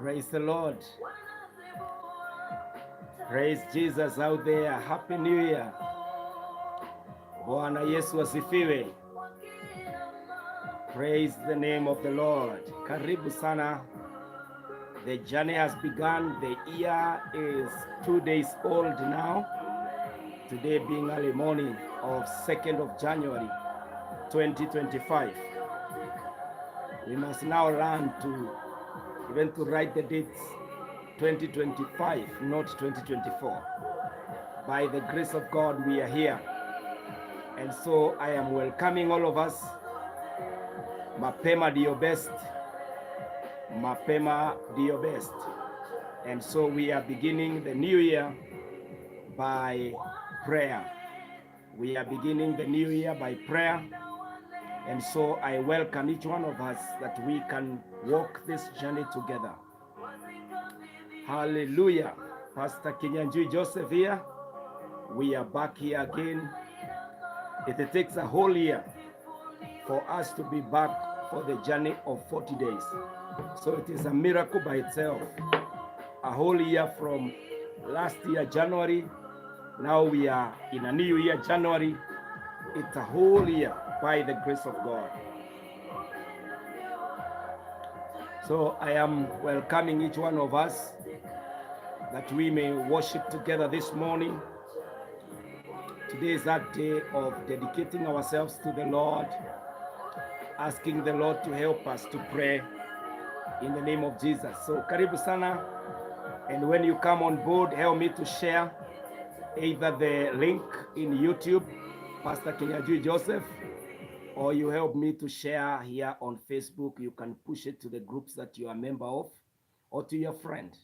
Praise the Lord. Praise Jesus out there. Happy New Year. Bwana Yesu asifiwe. Praise the name of the Lord. Karibu sana. The journey has begun. The year is 2 days old now. Today being early morning of 2nd of January 2025. We must now learn to even to write the dates 2025, not 2024. By the grace of God, we are here. And so I am welcoming all of us. Mapema dio best. Mapema dio best. And so we are beginning the new year by prayer. We are beginning the new year by prayer. And so I welcome each one of us that we can walk this journey together. Hallelujah. Pastor Kinyanjui Joseph here. We are back here again. It takes a whole year for us to be back for the journey of 40 days. So it is a miracle by itself. A whole year from last year, January. Now we are in a new year, January. It's a whole year by the grace of God. So I am welcoming each one of us that we may worship together this morning. Today is that day of dedicating ourselves to the Lord, asking the Lord to help us to pray in the name of Jesus. So karibu sana, and when you come on board, help me to share either the link in YouTube, Pastor Kinyanjui Joseph, or you help me to share here on Facebook. You can push it to the groups that you are a member of or to your friend.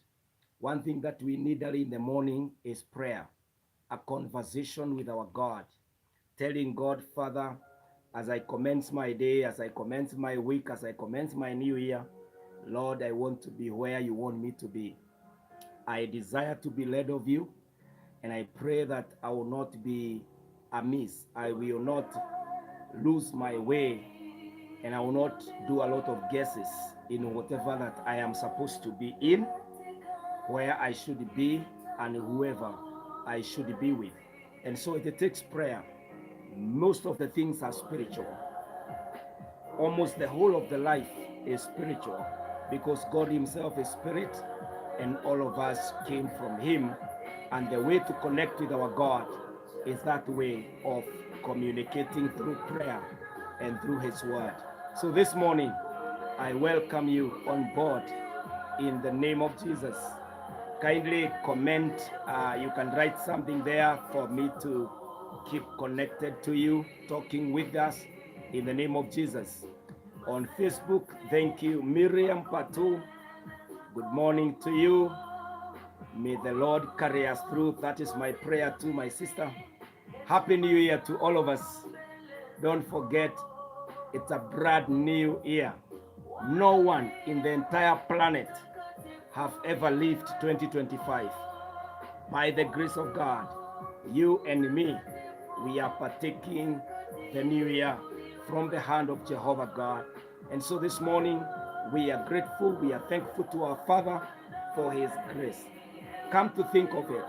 One thing that we need early in the morning is prayer, a conversation with our God, telling God, Father, as I commence my day, as I commence my week, as I commence my new year, Lord, I want to be where you want me to be. I desire to be led of you, and I pray that I will not be amiss. I will not lose my way, and I will not do a lot of guesses in whatever that I am supposed to be in, where I should be, and whoever I should be with. And so it takes prayer. Most of the things are spiritual. Almost the whole of the life is spiritual, because God himself is spirit, and all of us came from him. And the way to connect with our God is that way of communicating through prayer and through his word. So this morning, I welcome you on board in the name of Jesus. Kindly comment. You can write something there for me to keep connected to you, talking with us in the name of Jesus. On Facebook, thank you, Miriam Patu. Good morning to you. May the Lord carry us through. That is my prayer to my sister. Happy New Year to all of us. Don't forget, it's a brand new year. No one in the entire planet have ever lived 2025. By the grace of God, you and me, we are partaking the new year from the hand of Jehovah God. And so this morning, we are grateful, we are thankful to our Father for his grace. Come to think of it,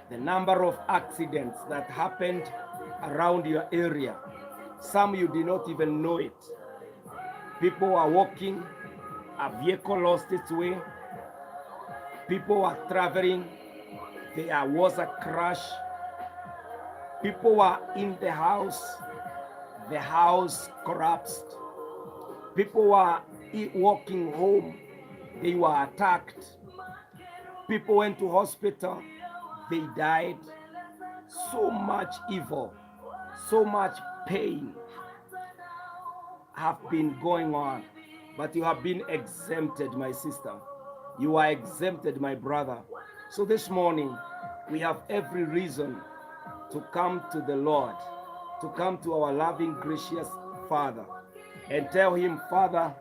the number of accidents that happened around your area, some you did not even know it. People are walking, a vehicle lost its way, people are traveling, there was a crash, people were in the house collapsed, people were walking home, they were attacked, people went to hospital, they died. So much evil, So much pain have been going on, but you have been exempted, my sister. You are exempted, my brother. So this morning, we have every reason to come to the Lord, to come to our loving, gracious Father, and tell him, Father,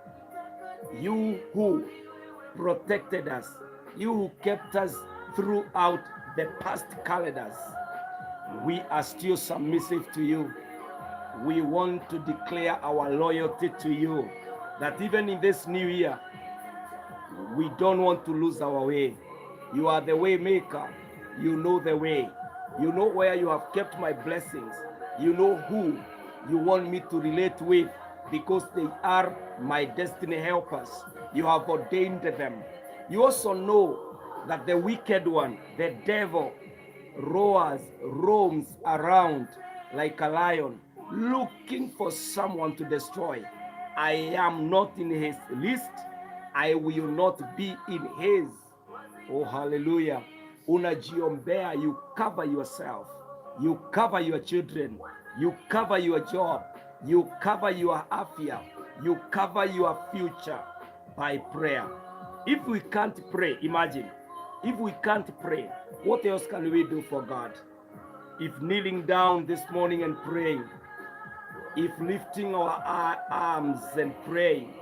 you who protected us, you who kept us throughout the past calendars, we are still submissive to you. We want to declare our loyalty to you, that even in this new year, we don't want to lose our way. You are the way maker. You know the way. You know where you have kept my blessings. You know who you want me to relate with, because they are my destiny helpers. You have ordained them. You also know that the wicked one, the devil, roams around like a lion, looking for someone to destroy. I am not in his list. I will not be in his. Oh, hallelujah. Unajiombea, you cover yourself. You cover your children. You cover your job. You cover your afya. You cover your future by prayer. If we can't pray, imagine. If we can't pray, what else can we do for God? If kneeling down this morning and praying, if lifting our arms and praying,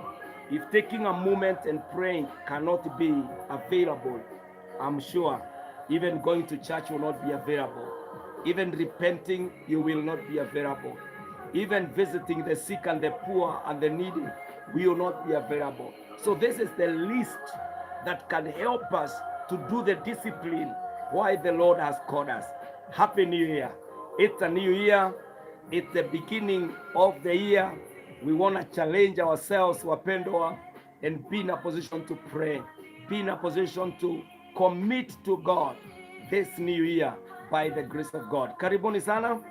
if taking a moment and praying cannot be available, I'm sure even going to church will not be available. Even repenting, you will not be available. Even visiting the sick and the poor and the needy will not be available. So this is the least that can help us to do the discipline why the Lord has called us. Happy New Year. It's a new year. It's the beginning of the year. We want to challenge ourselves, wapendwa, and be in a position to pray. Be in a position to commit to God this new year by the grace of God. Karibuni sana.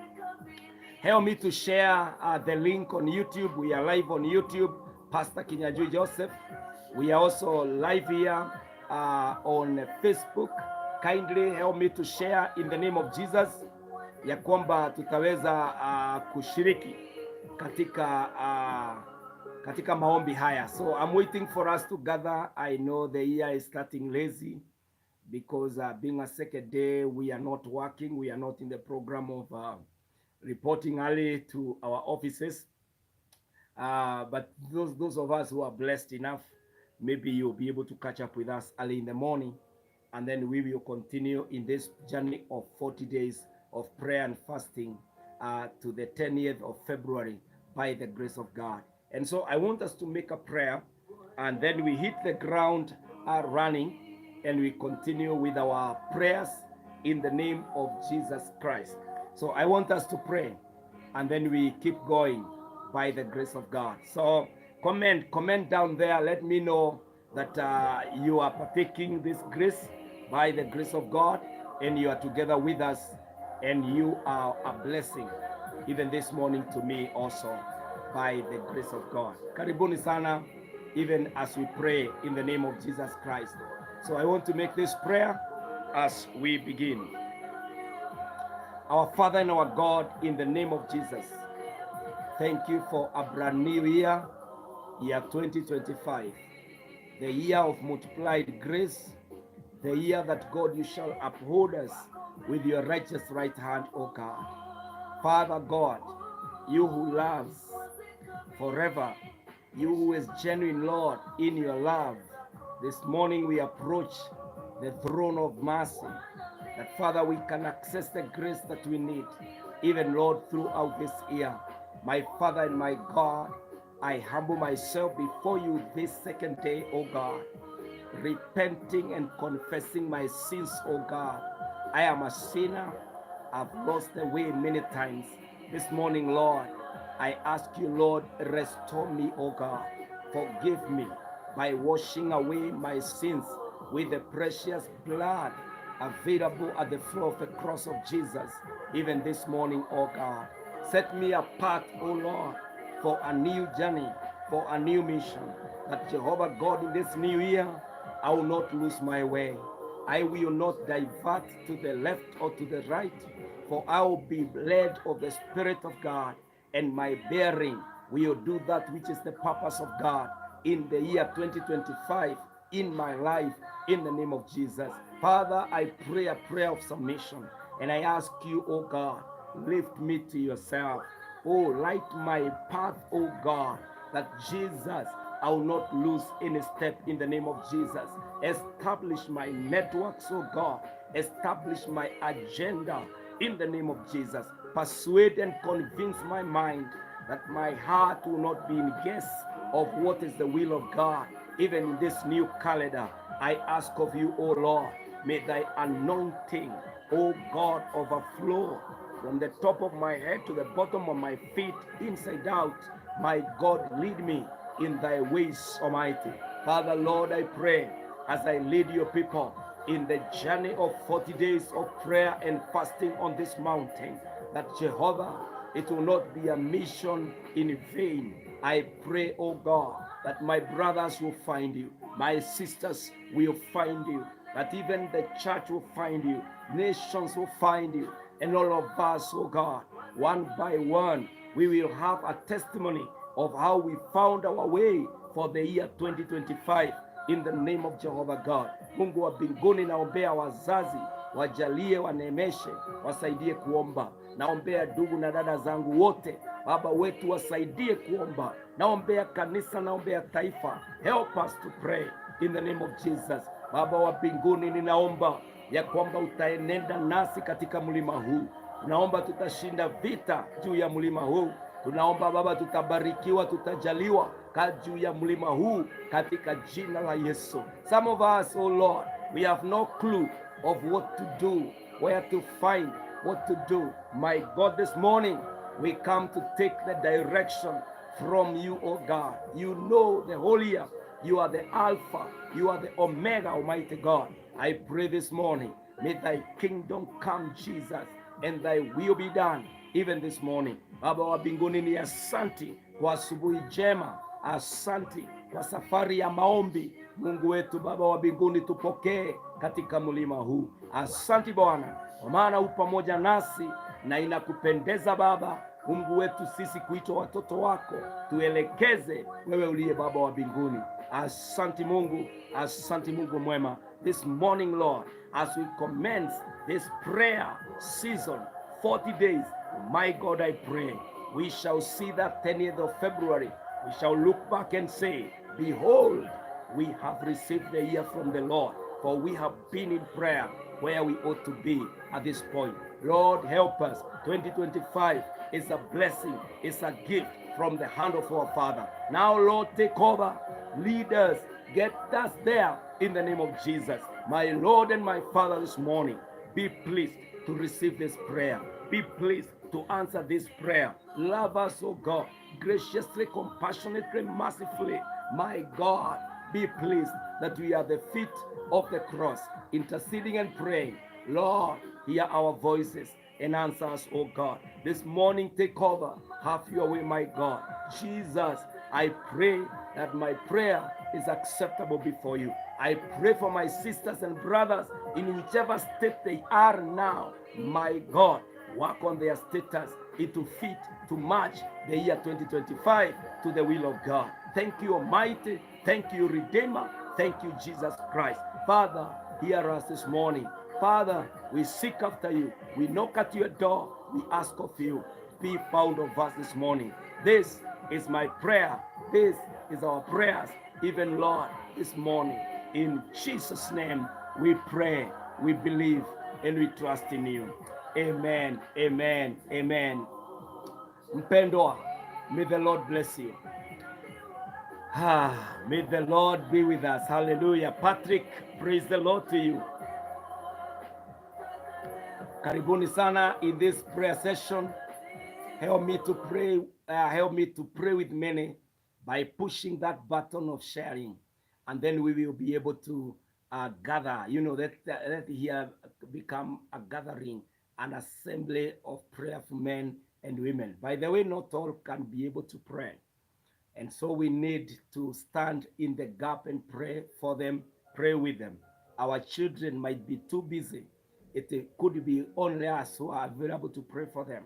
Help me to share the link on YouTube. We are live on YouTube. Pastor Kinyanjui Joseph. We are also live here on Facebook. Kindly help me to share in the name of Jesus, ya kwamba tutaweza kushiriki katika maombi haya. So I'm waiting for us to gather. I know the year is starting lazy because being a second day, we are not working. We are not in the program of reporting early to our offices. But those of us who are blessed enough, maybe you'll be able to catch up with us early in the morning, and then we will continue in this journey of 40 days of prayer and fasting to the 10th of February by the grace of God. And so I want us to make a prayer, and then we hit the ground running, and we continue with our prayers in the name of Jesus Christ. So I want us to pray, and then we keep going by the grace of God. So comment down there. Let me know that you are partaking this grace by the grace of God, and you are together with us, and you are a blessing even this morning to me also by the grace of God. Karibuni sana, even as we pray in the name of Jesus Christ. So I want to make this prayer as we begin. Our Father and our God, in the name of Jesus, thank you for a brand new year 2025, the year of multiplied grace, the year that, God, you shall uphold us with your righteous right hand, O God. Father God, you who loves forever, you who is genuine, Lord, in your love, this morning we approach the throne of mercy, that, Father, we can access the grace that we need, even, Lord, throughout this year. My Father and my God, I humble myself before you this second day, O God, repenting and confessing my sins, O God. I am a sinner. I've lost the way many times. This morning, Lord, I ask you, Lord, restore me, O God. Forgive me by washing away my sins with the precious blood available at the foot of the cross of Jesus. Even this morning, O God, set me apart, O Lord, for a new journey, for a new mission. That, Jehovah God, in this new year, I will not lose my way. I will not divert to the left or to the right. for I will be led of the Spirit of God, and my bearing will do that which is the purpose of God in the year 2025 in my life, in the name of Jesus. Father, I pray a prayer of submission, and I ask you, oh God, lift me to yourself. Oh, light my path, oh God, that Jesus, I will not lose any step in the name of Jesus. Establish my networks, oh God. Establish my agenda in the name of Jesus. Persuade and convince my mind that my heart will not be in guess of what is the will of God. Even in this new calendar, I ask of you, O Lord, may thy anointing, O God, overflow from the top of my head to the bottom of my feet, inside out. My God, lead me in thy ways, Almighty. Father, Lord, I pray as I lead your people in the journey of 40 days of prayer and fasting on this mountain, that Jehovah, it will not be a mission in vain. I pray, oh God, that my brothers will find you, my sisters will find you, that even the church will find you, nations will find you, and all of us, oh God, one by one, we will have a testimony of how we found our way for the year 2025 in the name of Jehovah God. Mungu wa mbinguni, naombea wazazi, wajalie, wanemeshe, wasaidie kuomba. Naombea ndugu na dada zangu wote, baba wetu, wasaidie kuomba. Naombea kanisa, naombea taifa. Help us to pray in the name of Jesus. Baba wa mbinguni, ninaomba ya kwamba utaenenda nasi katika mlima huu. Tunaomba tutashinda vita juu ya mlima huu. Tunaomba Baba, tutabarikiwa, tutajaliwa juu ya mlima huu katika jina la Yesu. Some of us, oh Lord, we have no clue of what to do, where to find, what to do. My God, this morning we come to take the direction from you, oh God. You know the whole year. You are the Alpha, you are the Omega, Almighty God. I pray this morning, may thy kingdom come, Jesus, and thy will be done even this morning. Baba wa mbinguni, ni asanti kwa asubuhi njema, asanti kwa safari ya maombi. Mungu wetu, Baba wa mbinguni, tupokee katika mlima huu. Asanti Bwana, kwa maana u pamoja nasi, na inakupendeza Baba Mungu wetu sisi kuitwa watoto wako. Tuelekeze wewe uliye Baba wa mbinguni. Asanti Mungu, asanti Mungu mwema. This morning, Lord, as we commence this prayer season, 40 days, my God, I pray, we shall see that 10th of February. We shall look back and say, behold, we have received the year from the Lord, for we have been in prayer where we ought to be at this point. Lord, help us. 2025 is a blessing, it's a gift from the hand of our Father. Now, Lord, take over, lead us, get us there in the name of Jesus. My Lord and my Father, this morning, be pleased to receive this prayer. Be pleased to answer this prayer. Love us, oh God, graciously, compassionately, mercifully. My God, be pleased that we are the feet of the cross, interceding and praying. Lord, hear our voices and answer us, oh God. This morning, take over. Have your way, my God. Jesus, I pray that my prayer is acceptable before you. I pray for my sisters and brothers in whichever state they are now. My God, work on their status, it to fit, to match the year 2025 to the will of God. Thank you, Almighty. Thank you, Redeemer. Thank you, Jesus Christ. Father, hear us this morning. Father, we seek after you. We knock at your door. We ask of you. Be found of us this morning. This is my prayer. This is our prayers, even Lord, this morning. In Jesus' name, we pray, we believe, and we trust in you. Amen, amen, amen. Mpendwa, may the Lord bless you. May the Lord be with us. Hallelujah. Patrick, praise the Lord to you. Karibuni sana in this prayer session. Help me to pray with many by pushing that button of sharing, and then we will be able to gather. You know, let here become a gathering, an assembly of prayerful men and women. By the way, not all can be able to pray, and so we need to stand in the gap and pray for them, pray with them. Our children might be too busy it could be only us who are available to pray for them.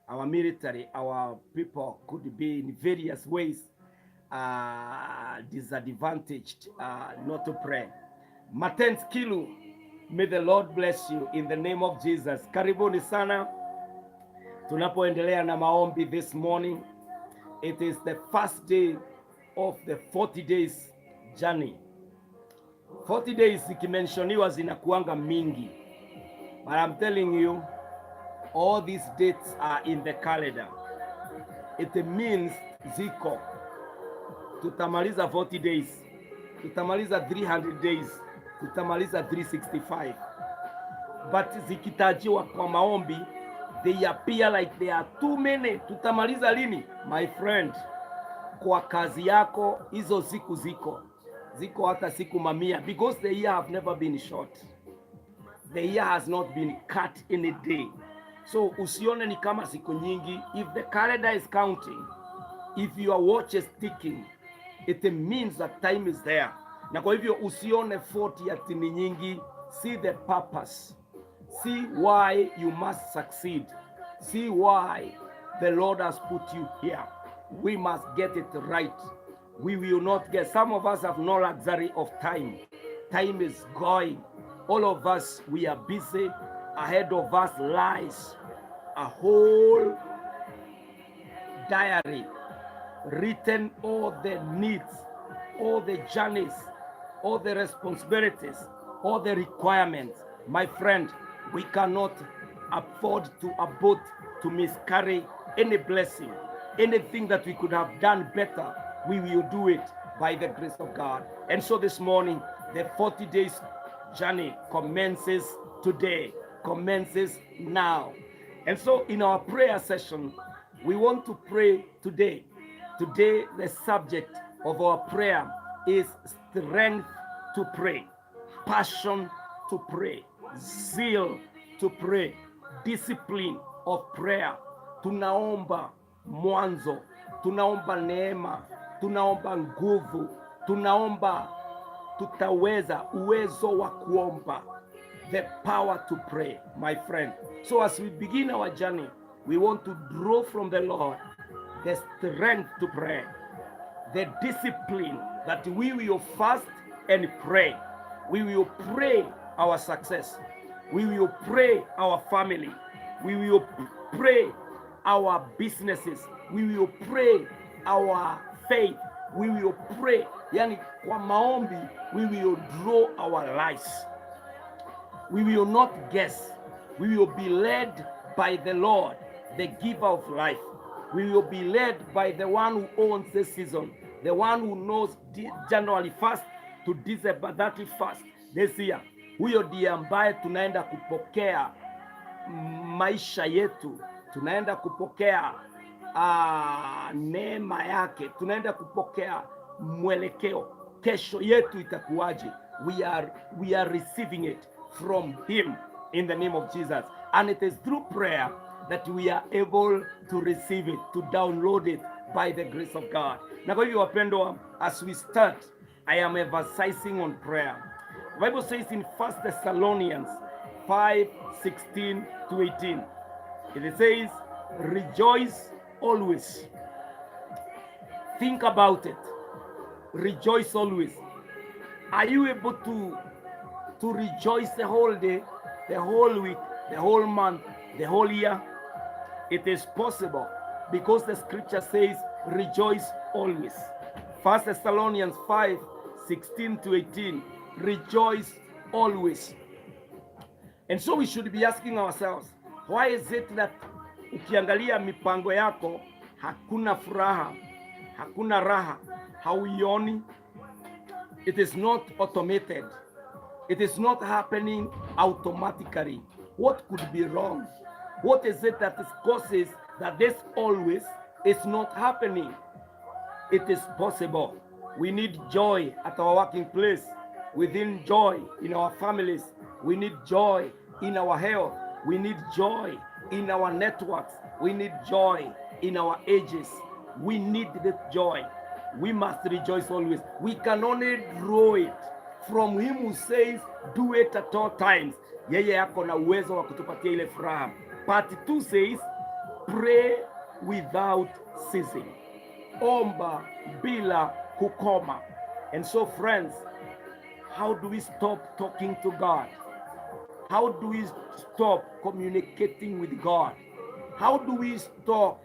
Our military, our people could be in various ways disadvantaged not to pray. Matens Kilu, may the Lord bless you in the name of Jesus. Karibuni sana tunapoendelea na maombi this morning. It is the first day of the 40 days journey. 40 days ikimenshoniwa zinakuanga mingi, but I'm telling you, all these dates are in the calendar. It means ziko tutamaliza 40 days, tutamaliza 300 days, tutamaliza 365, but zikitajiwa kwa maombi, they appear like they are too many. Tutamaliza lini? My friend, kwa kazi yako hizo siku ziko hata siku mamia, because the year have never been short. The year has not been cut in a day. So usione ni kama siku nyingi. If the calendar is counting, if your watch is ticking, it means that time is there. Na kwa hivyo usione 40 ati ni nyingi. See the purpose. See why you must succeed. See why the Lord has put you here. We must get it right. We will not get. Some of us have no luxury of time. Time is going. All of us, we are busy. Ahead of us lies a whole diary, written all the needs, all the journeys, all the responsibilities, all the requirements. My friend, we cannot afford to abort, to miscarry any blessing. Anything that we could have done better, we will do it by the grace of God. And so this morning, the 40 days journey commences today, commences now. And so in our prayer session, we want to pray today. Today, the subject of our prayer is strength to pray, passion to pray, zeal to pray, discipline of prayer. Tunaomba mwanzo, tunaomba neema, tunaomba nguvu, tunaomba tutaweza, uwezo wa kuomba, the power to pray, my friend. So as we begin our journey, we want to draw from the Lord the strength to pray, the discipline that we will fast and pray. We will pray our success. We will pray our family. We will pray our businesses. We will pray our faith. We will pray. Yani kwa maombi, we will draw our lives. We will not guess. We will be led by the Lord, the giver of life. We will be led by the one who owns the season, the one who knows January 1st to December 31st this year. Huyo ndiye ambaye tunaenda kupokea maisha yetu, tunaenda kupokea neema yake, tunaenda kupokea mwelekeo. Kesho yetu itakuwaje? We are receiving it from him in the name of Jesus. And it is through prayer that we are able to receive it, to download it by the grace of God. Na kwa hivyo wapendwa, as we start, I am emphasizing on prayer. The Bible says in 1 Thessalonians 5:16 to 18, it says, rejoice always. Think about it. Rejoice always. Are you able to rejoice the whole day, the whole week, the whole month, the whole year? It is possible because the scripture says, rejoice always. 1 Thessalonians 5:16 to 18, rejoice always. And so we should be asking ourselves, why is it that ukiangalia mipango yako hakuna furaha, hakuna raha, hauioni? It is not automated. It is not happening automatically. What could be wrong? What is it that causes that this always is not happening? It is possible. We need joy at our working place. We need joy in our families. We need joy in our health. We need joy in our networks. We need joy in our ages. We need that joy. We must rejoice always. We can only draw it from him who says do it at all times. Yeye yako na uwezo wa kutupatia ile furaha. Part 2 says pray without ceasing. Omba bila kukoma. And so friends, how do we stop talking to God? How do we stop communicating with God? How do we stop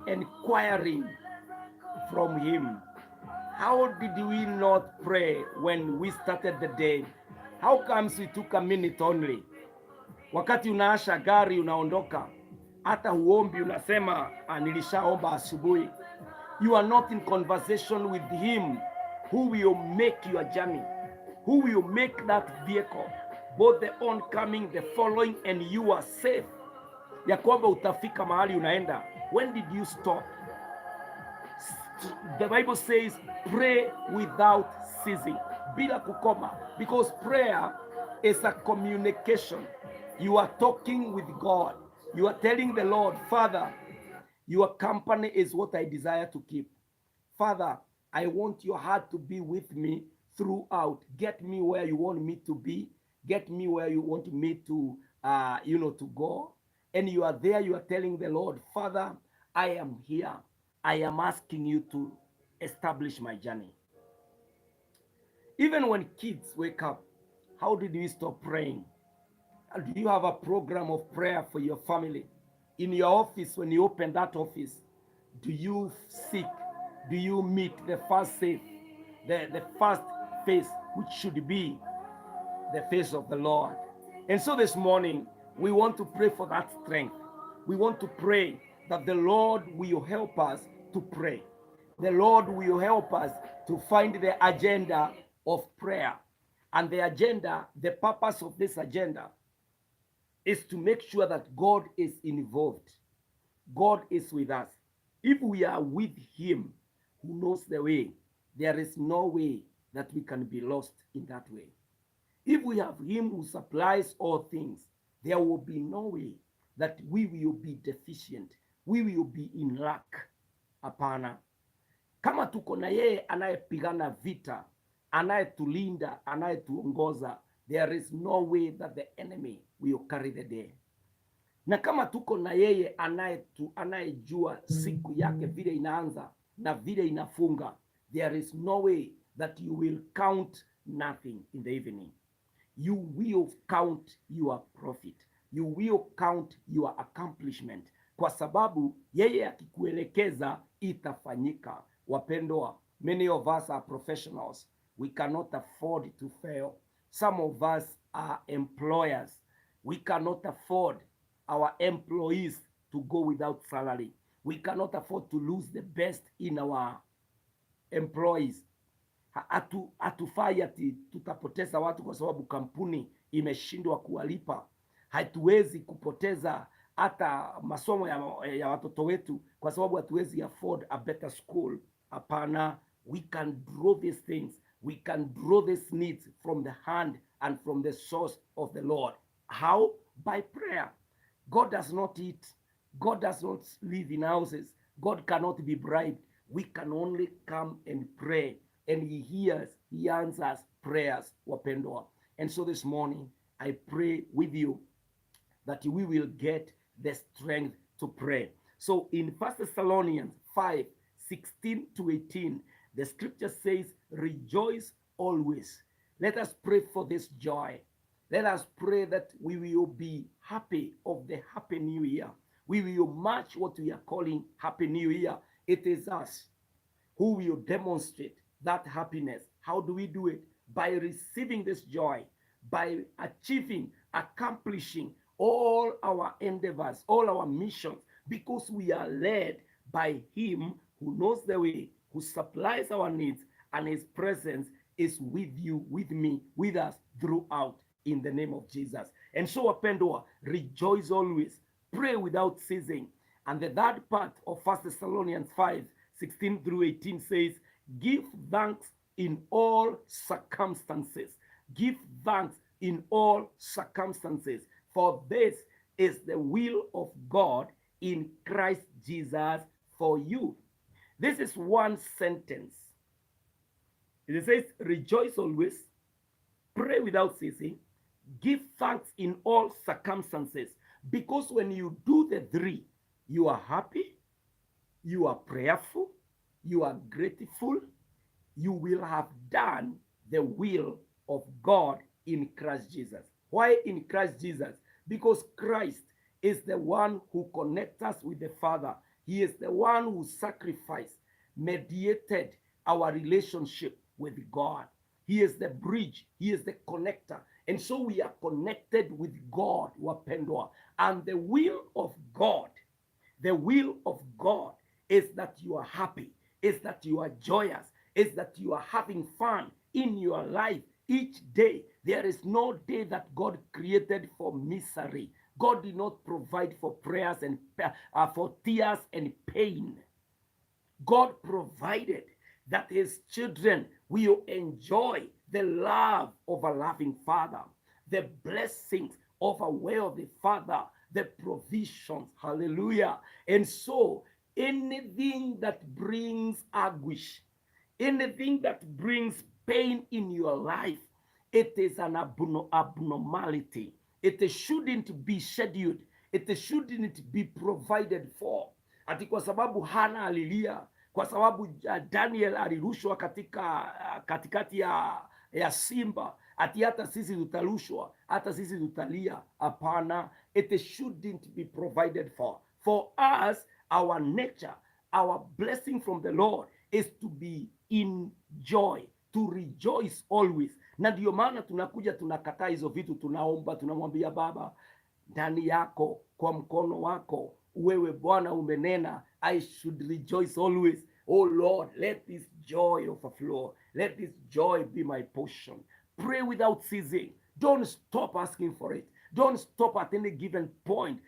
inquiring from him? How did we not pray when we started the day? How comes we took a minute only? Wakati unaasha gari unaondoka, hata huombi, unasema nilishaomba asubuhi. You are not in conversation with him who will make your journey, who will make that vehicle, both the oncoming, the following, and you are safe, ya kwamba utafika mahali unaenda. When did you stop? The Bible says pray without ceasing, bila kukoma, because prayer is a communication. You are talking with God. You are telling the Lord, Father, your company is what I desire to keep. Father, I want your heart to be with me throughout. Get me where you want me to be. Get me where you want me to, to go. And you are there, you are telling the Lord, Father, I am here. I am asking you to establish my journey. Even when kids wake up, how did we stop praying? Do you have a program of prayer for your family? In your office, when you open that office, do you seek, do you meet the first faith, the first face, which should be the face of the Lord? And so this morning, we want to pray for that strength. We want to pray that the Lord will help us to pray. The Lord will help us to find the agenda of prayer. And the agenda, the purpose of this agenda is to make sure that God is involved. God is with us. If we are with him who knows the way, there is no way that we can be lost in that way. If we have him who supplies all things, there will be no way that we will be deficient. We will be in lack. Hapana. Kama tuko na yeye anayepigana vita, anayetulinda, anayetuongoza, there is no way that the enemy will carry the day. Na kama tuko na yeye anayejua siku yake vile inaanza na vile inafunga, there is no way that you will count nothing in the evening. You will count your profit. You will count your accomplishment. Kwa sababu yeye akikuelekeza itafanyika. Wapendwa, many of us are professionals. We cannot afford to fail. Some of us are employers. We cannot afford our employees to go without salary. We cannot afford to lose the best in our employees. Hatufai ati tutapoteza watu kwa sababu kampuni imeshindwa kuwalipa. Hatuwezi kupoteza hata masomo ya watoto wetu kwa sababu hatuwezi afford a better school. Hapana, we can draw these things. We can draw these needs from the hand and from the source of the Lord. How? By prayer. God does not eat. God does not live in houses. God cannot be bribed. We can only come and pray. And he hears, he answers prayers, wapendwa. And so this morning, I pray with you that we will get the strength to pray. So in 1 Thessalonians 5:16-18, the scripture says, rejoice always. Let us pray for this joy. Let us pray that we will be happy of the happy new year. We will match what we are calling happy new year. It is us who will demonstrate that happiness. How do we do it? By receiving this joy, by achieving, accomplishing all our endeavors, all our missions, because we are led by him who knows the way, who supplies our needs, and his presence is with you, with me, with us throughout, in the name of Jesus. And so, wapendwa, rejoice always, pray without ceasing. And the third part of 1 Thessalonians 5:16-18 says, give thanks in all circumstances. Give thanks in all circumstances, for this is the will of God in Christ Jesus for you. This is one sentence It says, rejoice always, pray without ceasing, give thanks in all circumstances. Because when you do the three, you are happy, you are prayerful, you are grateful, you will have done the will of God in Christ Jesus. Why in Christ Jesus? Because Christ is the one who connects us with the Father. He is the one who sacrificed, mediated our relationship with God. He is the bridge. He is the connector. And so we are connected with God, wapendwa. And the will of God is that you are happy, is that you are joyous, is that you are having fun in your life each day. There is no day that God created for misery. God did not provide for prayers and for tears and pain. God provided that his children will enjoy the love of a loving Father, the blessings of a wealthy Father, the provisions. Hallelujah. And so, anything that brings anguish, anything that brings pain in your life, it is an abnormality. It shouldn't be scheduled. It shouldn't be provided for. Ati kwa sababu Hana alilia, kwa sababu Daniel alirushwa katikati ya simba, ati hata sisi tutarushwa, hata sisi tutalia. Hapana, it shouldn't be provided for. For us, our nature, our blessing from the Lord is to be in joy, to rejoice always. Na ndio maana tunakuja tunakataa hizo vitu, tunaomba, tunamwambia Baba, ndani yako, kwa mkono wako wewe Bwana umenena, I should rejoice always. Oh Lord, let this joy overflow. Let this joy be my portion. Pray without ceasing. Don't stop asking for it. Don't stop at any given point.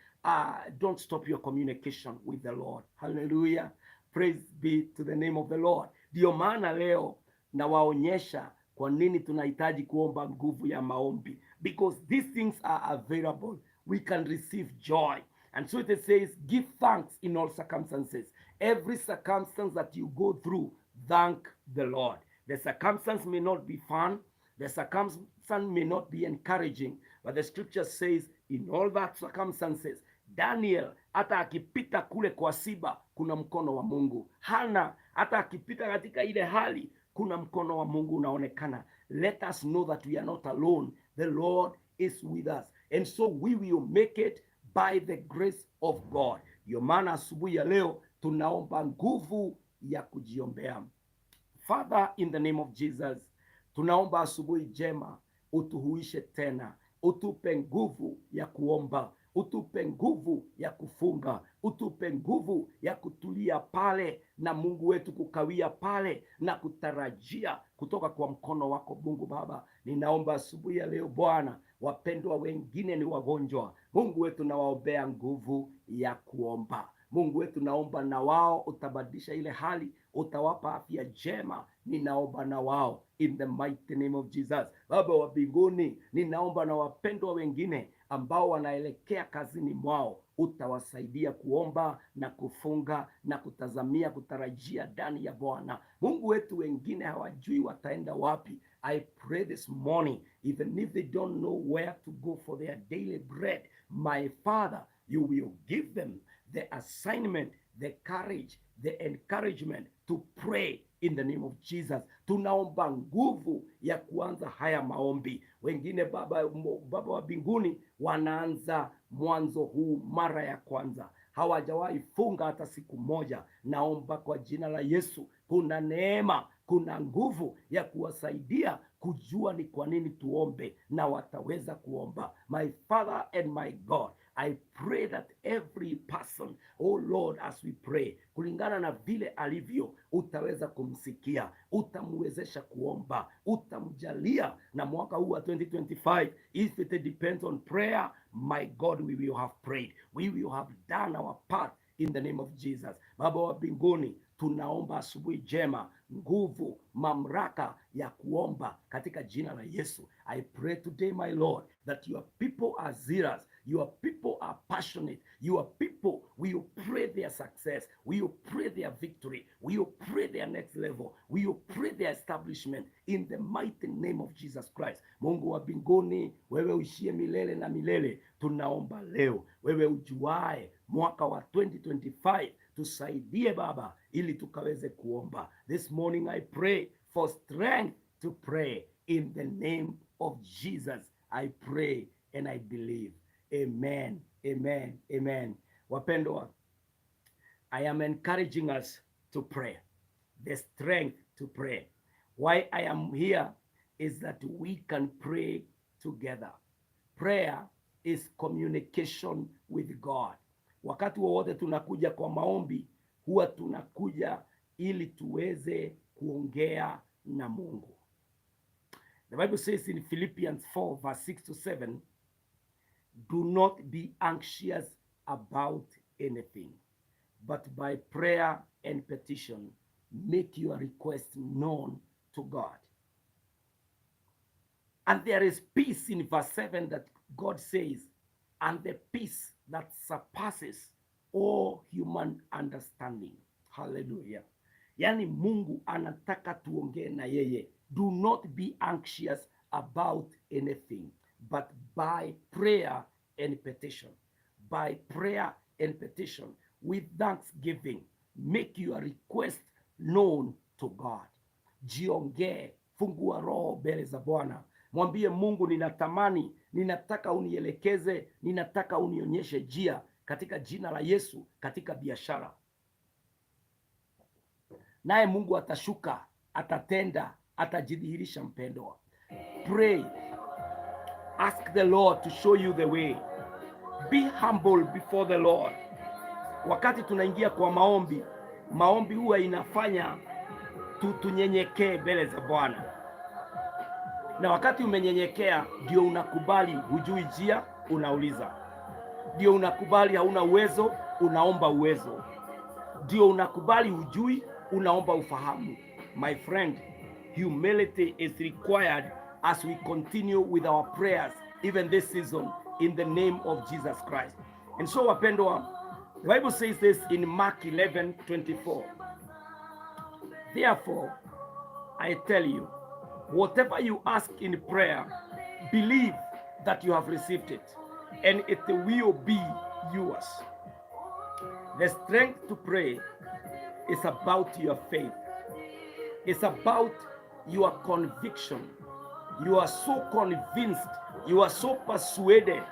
Don't stop your communication with the Lord. Hallelujah. Praise be to the name of the Lord. Ndio maana leo nawaonyesha kwa nini tunahitaji kuomba nguvu ya maombi. Because these things are available. We can receive joy. And so it says, give thanks in all circumstances. Every circumstance that you go through, thank the Lord. The circumstance may not be fun. The circumstance may not be encouraging. But the scripture says, in all that circumstances, Daniel hata akipita kule kwa Siba, kuna mkono wa Mungu. Hana hata akipita katika ile hali, kuna mkono wa Mungu unaonekana. Let us know that we are not alone. The Lord is with us. And so we will make it by the grace of God. Ndio maana asubuhi ya leo tunaomba nguvu ya kujiombea. Father, in the name of Jesus, tunaomba asubuhi jema, utuhuishe tena, utupe nguvu ya kuomba, utupe nguvu ya kufunga, utupe nguvu ya kutulia pale na Mungu wetu kukawia pale na kutarajia kutoka kwa mkono wako Mungu Baba. Ninaomba asubuhi ya leo Bwana, wapendwa wengine ni wagonjwa, Mungu wetu nawaombea nguvu ya kuomba. Mungu wetu naomba na wao utabadilisha ile hali, utawapa afya njema. Ninaomba na wao in the mighty name of Jesus. Baba wa mbinguni, ninaomba na wapendwa wengine ambao wanaelekea kazini mwao, utawasaidia kuomba na kufunga na kutazamia kutarajia ndani ya Bwana. Mungu wetu wengine hawajui wataenda wapi. I pray this morning, even if they don't know where to go for their daily bread, my Father, you will give them the assignment, the courage, the encouragement to pray in the name of Jesus. Tunaomba nguvu ya kuanza haya maombi. Wengine Baba wa mbinguni wanaanza mwanzo huu mara ya kwanza, hawajawahi funga hata siku moja. Naomba kwa jina la Yesu, kuna neema, kuna nguvu ya kuwasaidia kujua ni kwa nini tuombe na wataweza kuomba. My Father and my God, I pray that every person, oh Lord, as we pray, kulingana na vile alivyo, utaweza kumsikia, utamwezesha kuomba, utamjalia. Na mwaka huu wa 2025, if it depends on prayer, my God, we will have prayed. We will have done our part in the name of Jesus. Baba wa mbinguni, tunaomba asubuhi jema nguvu, mamlaka ya kuomba katika jina la Yesu. I pray today, my Lord, that your people are zealous. Your people are passionate. Your people, we will pray their success. We will pray their victory. We will pray their next level. We will pray their establishment in the mighty name of Jesus Christ. Mungu wa mbinguni, wewe uishie milele na milele, tunaomba leo, wewe ujuae mwaka wa 2025, tusaidie Baba ili tukaweze kuomba. This morning I pray for strength to pray in the name of Jesus. I pray and I believe. Amen, amen, amen. Wapendwa, I am encouraging us to pray, the strength to pray. Why I am here is that we can pray together. Prayer is communication with God. Wakati wowote tunakuja kwa maombi, huwa tunakuja ili tuweze kuongea na Mungu. The Bible says in Philippians 4 verse 6 to 7, do not be anxious about anything, but by prayer and petition, make your request known to God. And there is peace in verse 7 that God says, and the peace that surpasses all human understanding. Hallelujah. Yani Mungu anataka tuongee na yeye. Do not be anxious about anything, but by prayer and petition. By prayer and petition, with thanksgiving, make your request known to God. Jiongee, fungua roho mbele za Bwana. Mwambie Mungu, ninataka unielekeze, ninataka unionyeshe njia katika jina la Yesu katika biashara. Naye Mungu atashuka, atatenda, atajidhihirisha mpendwa. Pray. Ask the Lord to show you the way. Be humble before the Lord. Wakati tunaingia kwa maombi huwa inafanya tunyenyekee mbele za Bwana. Na wakati umenyenyekea, ndio unakubali hujui njia, unauliza. Ndio unakubali hauna uwezo, unaomba uwezo. Ndio unakubali hujui, unaomba ufahamu. My friend, humility is required as we continue with our prayers, even this season, in the name of Jesus Christ. And so, wapendwa, the Bible says this in Mark 11:24. Therefore, I tell you, whatever you ask in prayer, believe that you have received it, and it will be yours. The strength to pray is about your faith. It's about your conviction. You are so convinced, you are so persuaded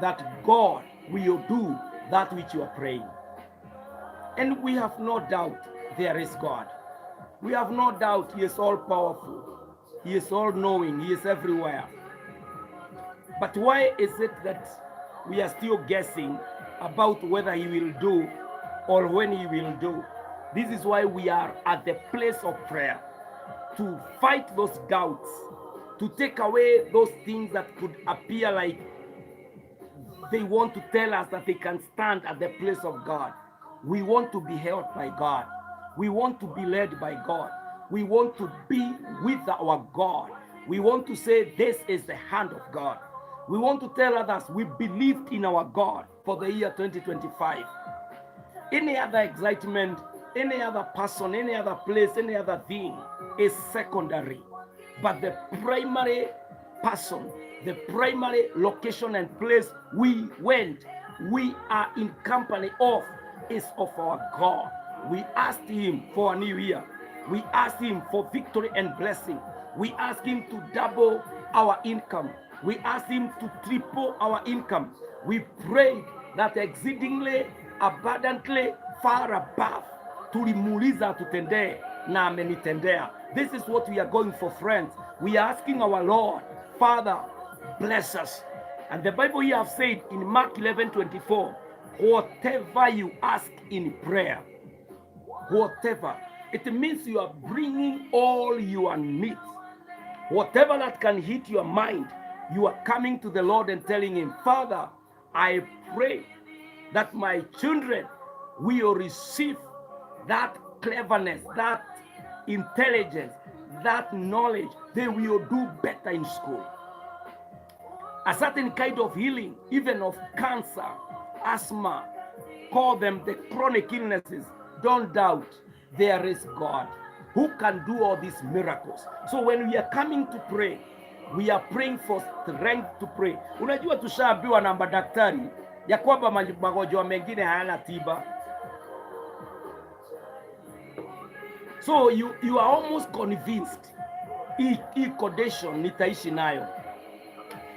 that God will do that which you are praying. And we have no doubt there is God. We have no doubt He is all powerful. He is all knowing. He is everywhere. But why is it that we are still guessing about whether He will do or when He will do? This is why we are at the place of prayer, to fight those doubts, to take away those things that could appear like they want to tell us that they can stand at the place of God. We want to be held by God. We want to be led by God. We want to be with our God. We want to say this is the hand of God. We want to tell others we believed in our God for the year 2025. Any other excitement, any other person, any other place, any other thing is secondary. But the primary person, the primary location and place we are in company of, is of our God. We asked Him for a new year. We asked Him for victory and blessing. We asked Him to double our income. We asked Him to triple our income. We prayed that exceedingly, abundantly, far above, tulimuuliza tutendee na amenitendea. This is what we are going for, friends. We are asking our Lord, Father, bless us. And the Bible here have said in Mark 11:24, whatever you ask in prayer, whatever, it means you are bringing all your needs. Whatever that can hit your mind, you are coming to the Lord and telling Him, Father, I pray that my children will receive that cleverness, that intelligence, that knowledge. They will do better in school. a certain kind of healing, even of cancer, asthma, call them the chronic illnesses. Don't doubt, there is God who can do all these miracles. So when we are coming to pray, we are praying for strength to pray. Unajua tushaambiwa na madaktari ya kwamba magonjwa mengine hayana tiba. So you are almost convinced hii condition nitaishi nayo.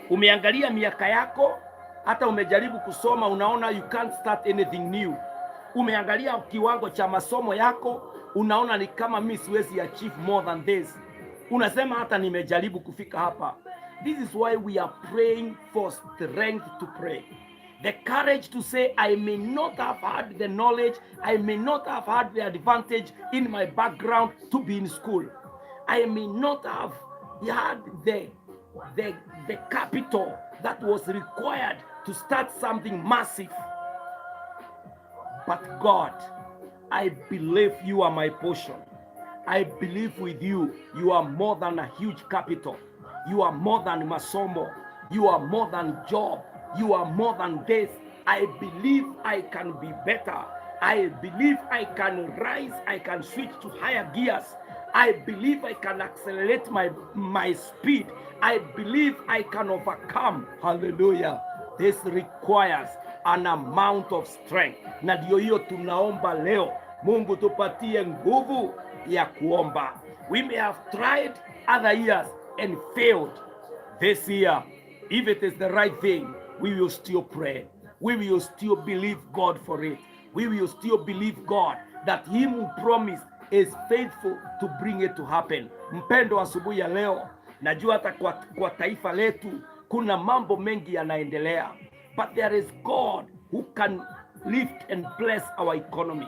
Umeangalia miaka yako, hata umejaribu kusoma, unaona you can't start anything new. Umeangalia kiwango cha masomo yako, unaona ni kama mimi siwezi achieve more than this. Unasema hata nimejaribu kufika hapa. This is why we are praying for strength to pray. The courage to say, I may not have had the knowledge, I may not have had the advantage in my background to be in school. I may not have had the capital that was required to start something massive. But God, I believe you are my portion. I believe with you, you are more than a huge capital. You are more than masomo. You are more than job. You are more than this. I believe I can be better. I believe I can rise. I can switch to higher gears. I believe I can accelerate my speed. I believe I can overcome. Hallelujah. This requires an amount of strength. Na ndio hiyo tunaomba leo. Mungu tupatie nguvu ya kuomba. We may have tried other years and failed. This year, if it is the right thing, we will still pray. We will still believe God for it. We will still believe God that Him who promised is faithful to bring it to happen. Mpendo, asubuhi ya leo, najua hata kwa taifa letu kuna mambo mengi yanaendelea, but there is God who can lift and bless our economy.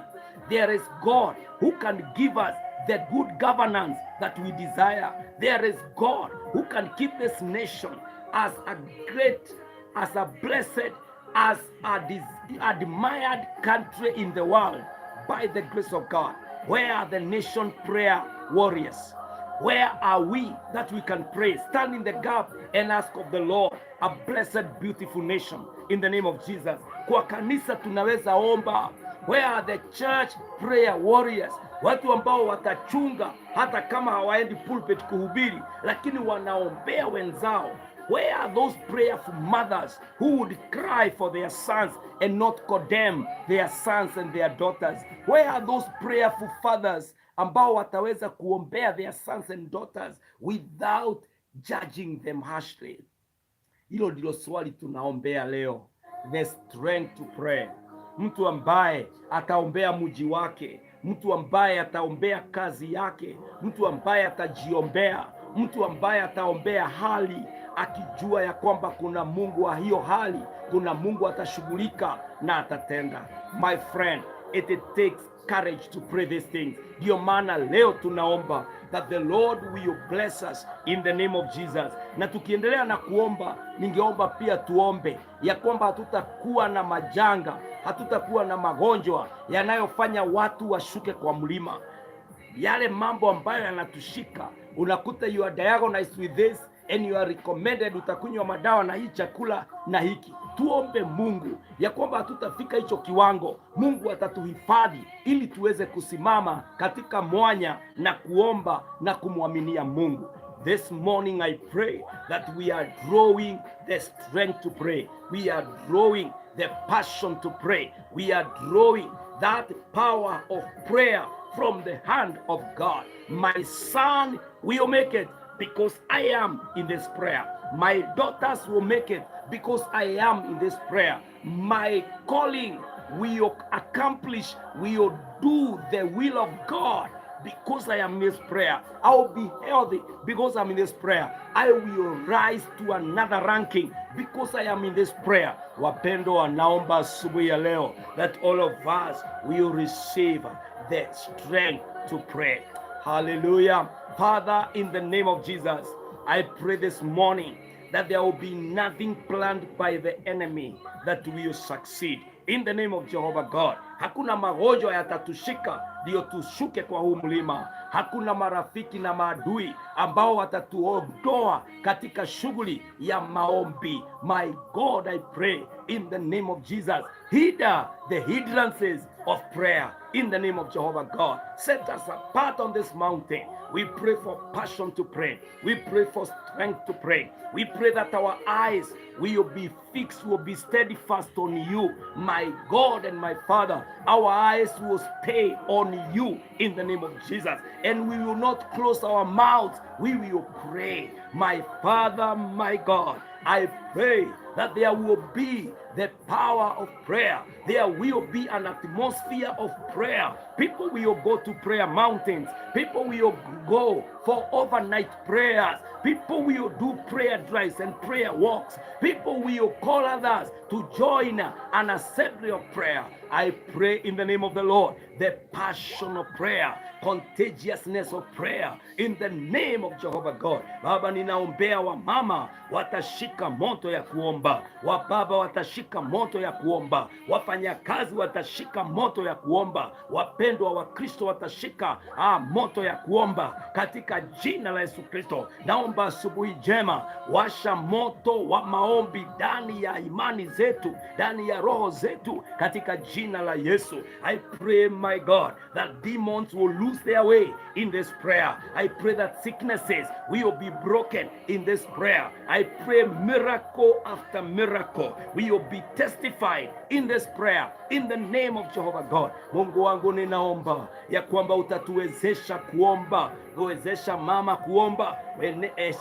There is God who can give us the good governance that we desire. There is God who can keep this nation as a great, as a blessed, as a admired country in the world by the grace of God. Where are the nation prayer warriors? Where are we that we can pray, stand in the gap and ask of the Lord a blessed, beautiful nation in the name of Jesus? Kwa kanisa tunaweza omba. Where are the church prayer warriors? Watu ambao watachunga hata kama hawaendi pulpit kuhubiri, lakini wanaombea wenzao. Where are those prayerful mothers who would cry for their sons and not condemn their sons and their daughters? Where are those prayerful fathers ambao wataweza kuombea their sons and daughters without judging them harshly? Hilo ndilo swali tunaombea leo. The strength to pray. Mtu ambaye ataombea mji wake, mtu ambaye ataombea kazi yake, mtu ambaye atajiombea, mtu ambaye ataombea hali akijua ya kwamba kuna Mungu wa hiyo hali, kuna Mungu atashughulika na atatenda. My friend, it takes courage to pray these things. Ndio maana leo tunaomba that the Lord will bless us in the name of Jesus. Na tukiendelea na kuomba, ningeomba pia tuombe ya kwamba hatutakuwa na majanga, hatutakuwa na magonjwa yanayofanya watu washuke kwa mlima. Yale mambo ambayo yanatushika, unakuta you are diagnosed with this and you are recommended utakunywa madawa na hii chakula na hiki. Tuombe Mungu ya kwamba hatutafika hicho kiwango. Mungu atatuhifadhi ili tuweze kusimama katika mwanya na kuomba na kumwaminia Mungu. This morning I pray that we are drawing the strength to pray. We are drawing the passion to pray. We are drawing that power of prayer from the hand of God. My son will make it because I am in this prayer. My daughters will make it because I am in this prayer. My calling will accomplish, will do the will of God because I am in this prayer. I will be healthy because I'm in this prayer. I will rise to another ranking because I am in this prayer. Wapendo, wanaomba asubuhi ya leo that all of us will receive the strength to pray. Hallelujah. Father, in the name of Jesus, I pray this morning that there will be nothing planned by the enemy that will succeed. In the name of Jehovah God, Hakuna magonjwa yatatushika ndio tushuke kwa huu mlima. Hakuna marafiki na maadui ambao watatuondoa katika shughuli ya maombi. My God, I pray in the name of Jesus, hinder the hindrances of prayer in the name of Jehovah God. Set us apart on this mountain. We pray for passion to pray. We pray for strength to pray. We pray that our eyes will be fixed, will be steadfast on you, my God and my Father. Our eyes will stay on you in the name of Jesus. And we will not close our mouths. We will pray. My Father, my God, I pray that there will be the power of prayer. There will be an atmosphere of prayer. People will go to prayer mountains. People will go for overnight prayers. People will do prayer drives and prayer walks. People will call others to join an assembly of prayer. I pray in the name of the Lord, the passion of prayer, contagiousness of prayer, in the name of Jehovah God. Baba, ninaombea wa mama watashika moto ya kuomba, wa baba watashika moto ya kuomba, wafanyakazi watashika moto ya kuomba, wapendwa wa Kristo watashika moto ya kuomba katika jina la Yesu Kristo. Naomba asubuhi njema, washa moto wa maombi ndani ya imani zetu, ndani ya roho zetu katika jina la Yesu. I pray, my God, that demons will lose their way in this prayer. I pray that sicknesses will be broken in this prayer. I pray miracle after miracle will be testified in this prayer in the name of Jehovah God. Mungu wangu, ninaomba ya kwamba utatuwezesha kuomba, wezesha mama kuomba,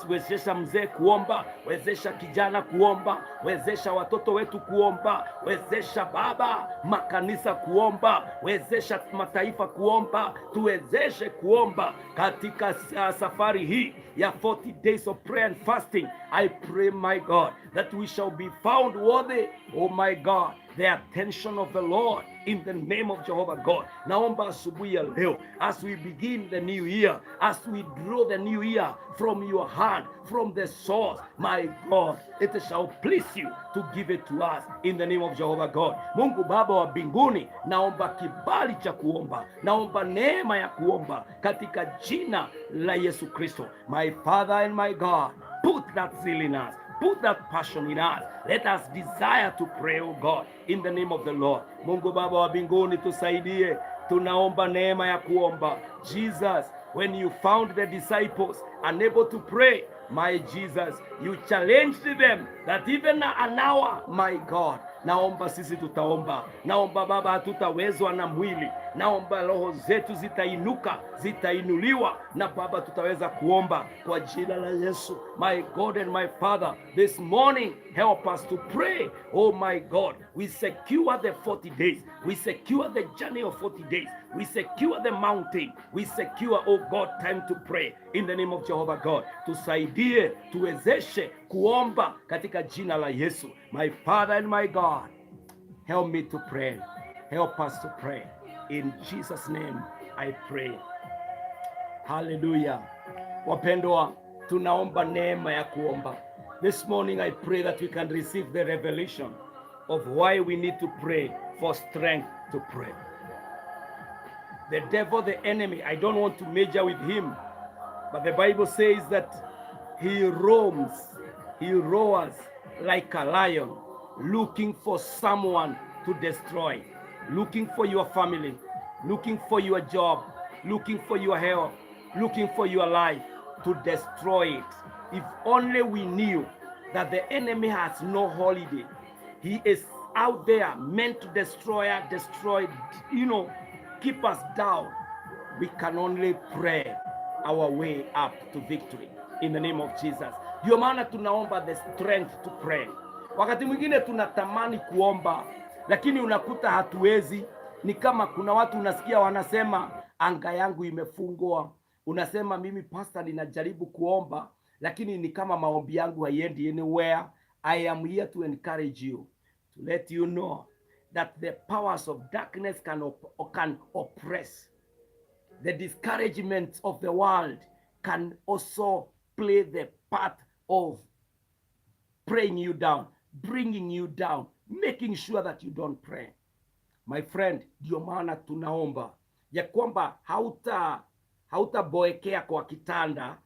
wezesha mzee kuomba, wezesha kijana kuomba, wezesha watoto wetu kuomba, wezesha baba makanisa kuomba, wezesha mataifa kuomba, tuwezeshe kuomba katika safari hii ya 40 days of prayer and fasting. I pray, my God, that we shall be found worthy, oh my God, the attention of the Lord in the name of Jehovah God. Naomba asubuhi ya leo, as we begin the new year, as we draw the new year from your hand, from the source, my God, it shall please you to give it to us in the name of Jehovah God. Mungu Baba wa mbinguni, naomba kibali cha kuomba, naomba neema ya kuomba katika jina la Yesu Kristo. My Father and my God, put that zeal in us. Put that passion in us. Let us desire to pray, oh God, in the name of the Lord. Mungu Baba wa mbinguni, tusaidie. Tunaomba neema ya kuomba. Jesus, when you found the disciples unable to pray, my Jesus, you challenged them that even an hour, my God. Naomba sisi tutaomba. Naomba Baba, hatutawezwa na mwili. Naomba roho zetu zitainuka, zitainuliwa, na Baba tutaweza kuomba kwa jina la Yesu. My God and my Father, this morning help us to pray. Oh my God, we secure the 40 days. We secure the journey of 40 days. We secure the mountain. We secure, oh God, time to pray in the name of Jehovah God. Tusaidie, tuwezeshe kuomba katika jina la Yesu. My Father and my God, help me to pray. Help us to pray. In Jesus' name I pray. Hallelujah. Wapendwa, tunaomba neema ya kuomba. This morning I pray that we can receive the revelation of why we need to pray, for strength to pray. The devil, the enemy, I don't want to major with him, but the Bible says that he roams, he roars like a lion, looking for someone to destroy, looking for your family, looking for your job, looking for your health, looking for your life, to destroy it. If only we knew that the enemy has no holiday. He is out there meant to destroy, keep us down. We can only pray our way up to victory in the name of Jesus. Ndio maana tunaomba the strength to pray. Wakati mwingine tunatamani kuomba, lakini unakuta hatuwezi. Ni kama kuna watu unasikia wanasema anga yangu imefungwa. Unasema mimi pastor ninajaribu kuomba, lakini ni kama maombi yangu haiendi anywhere. I am here to encourage you, to let you know that the powers of darkness can oppress. The discouragement of the world can also play the part of praying you down, bringing you down, making sure that you don't pray. My friend, ndio maana tunaomba ya kwamba hautaboekea kwa kitanda,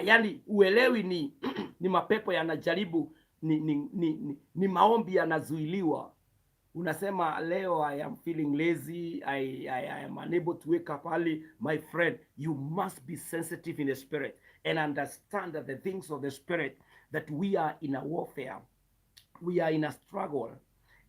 yaani uelewi ni ni mapepo yanajaribu, ni maombi yanazuiliwa. Unasema leo I am feeling lazy, I am unable to wake up early. My friend, you must be sensitive in the spirit and understand that the things of the spirit, that we are in a warfare, we are in a struggle,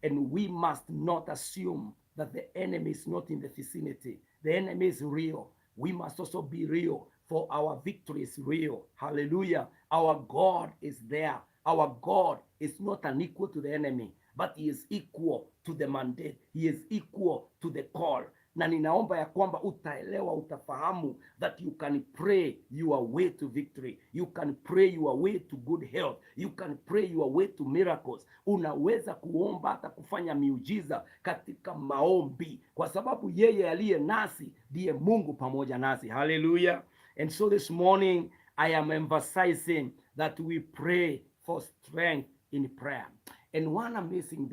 and we must not assume that the enemy is not in the vicinity. The enemy is real. We must also be real, for our victory is real. Hallelujah. Our God is there. Our God is not unequal to the enemy, but he is equal to the mandate. He is equal to the call. Na ninaomba ya kwamba utaelewa, utafahamu that you can pray your way to victory. You can pray your way to good health. You can pray your way to miracles. Unaweza kuomba hata kufanya miujiza katika maombi, kwa sababu yeye aliye nasi ndiye Mungu pamoja nasi. Hallelujah. And so this morning I am emphasizing that we pray for strength in prayer. And one amazing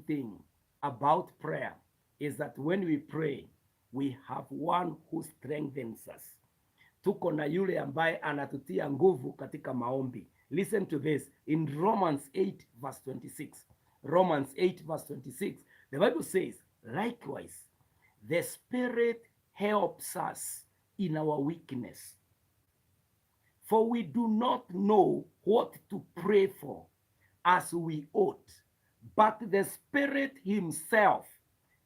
thing about prayer is that when we pray, we have one who strengthens us. Tuko na yule ambaye anatutia nguvu katika maombi. Listen to this in Romans 8 verse 26. Romans 8 verse 26. The Bible says, likewise, the Spirit helps us in our weakness. For we do not know what to pray for as we ought, but the Spirit himself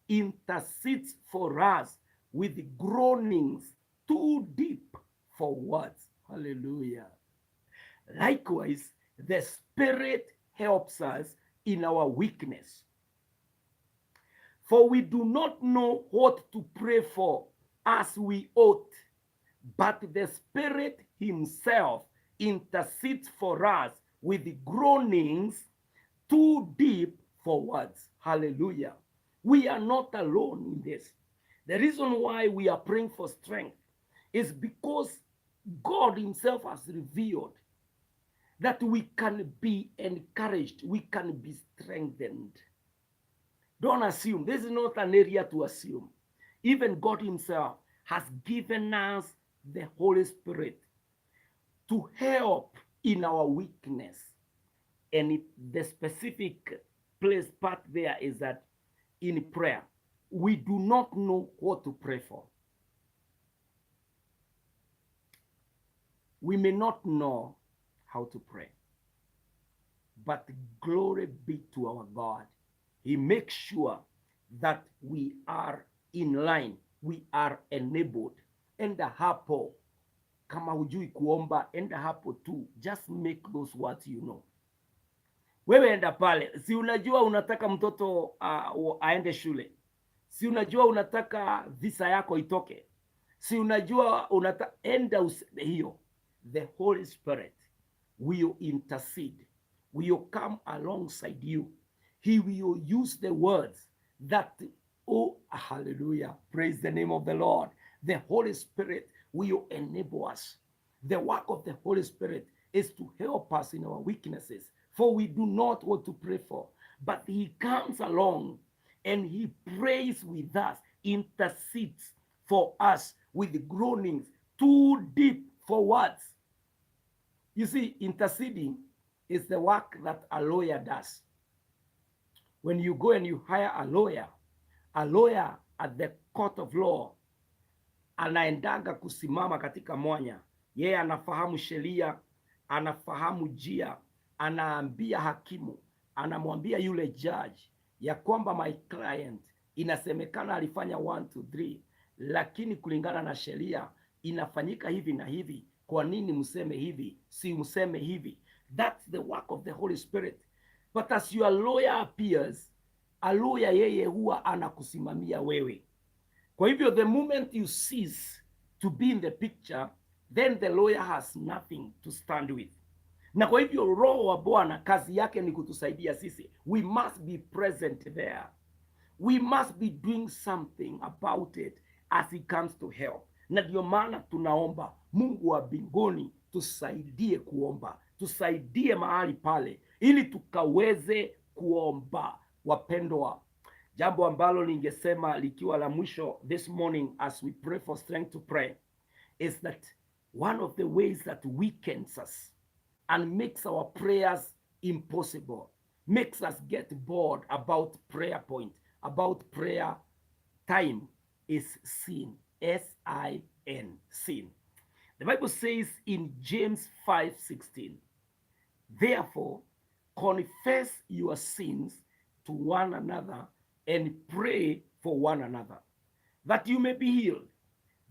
intercedes for us with groanings too deep for words. Hallelujah. Likewise, the Spirit helps us in our weakness. For we do not know what to pray for as we ought, but the Spirit himself intercedes for us with groanings too deep for words. Hallelujah. We are not alone in this. The reason why we are praying for strength is because God himself has revealed that we can be encouraged, we can be strengthened. Don't assume. This is not an area to assume. Even God himself has given us the Holy Spirit to help in our weakness. And the specific part there is that in prayer, we do not know what to pray for. We may not know how to pray, but glory be to our God. He makes sure that we are in line, we are enabled. Enda hapo, kama hujui kuomba, enda hapo tu. Just make those words you know. Wewe enda pale, si unajua unataka mtoto aende shule, si unajua unataka visa yako itoke, si unajua enda hiyo. The Holy Spirit will intercede, will come alongside you. He will use the words that, oh, hallelujah, praise the name of the Lord. The Holy Spirit will enable us. The work of the Holy Spirit is to help us in our weaknesses, for we do not want to pray for, but he comes along and he prays with us, intercedes for us with groanings too deep for words. You see, interceding is the work that a lawyer does. When you go and you hire a lawyer at the court of law, anaendaga kusimama katika mwanya. Yeye anafahamu sheria, anafahamu jia, anaambia hakimu, anamwambia yule judge ya kwamba my client inasemekana alifanya 1, 2, 3, lakini kulingana na sheria inafanyika hivi na hivi. Kwa nini mseme hivi? Si mseme hivi. That's the work of the Holy Spirit. But as your lawyer appears, a lawyer yeye huwa anakusimamia wewe. Kwa hivyo the moment you cease to be in the picture, then the lawyer has nothing to stand with. Na kwa hivyo Roho wa Bwana kazi yake ni kutusaidia sisi. We must be present there. We must be doing something about it as he comes to help. Na ndio maana tunaomba Mungu wa mbinguni tusaidie kuomba, tusaidie mahali pale ili tukaweze kuomba. Wapendwa, Jambo ambalo ningesema likiwa la mwisho this morning as we pray for strength to pray is that one of the ways that weakens us and makes our prayers impossible, makes us get bored about prayer point, about prayer time, is sin. S-I-N, sin. The Bible says in James 5:16, therefore confess your sins to one another and pray for one another, that you may be healed.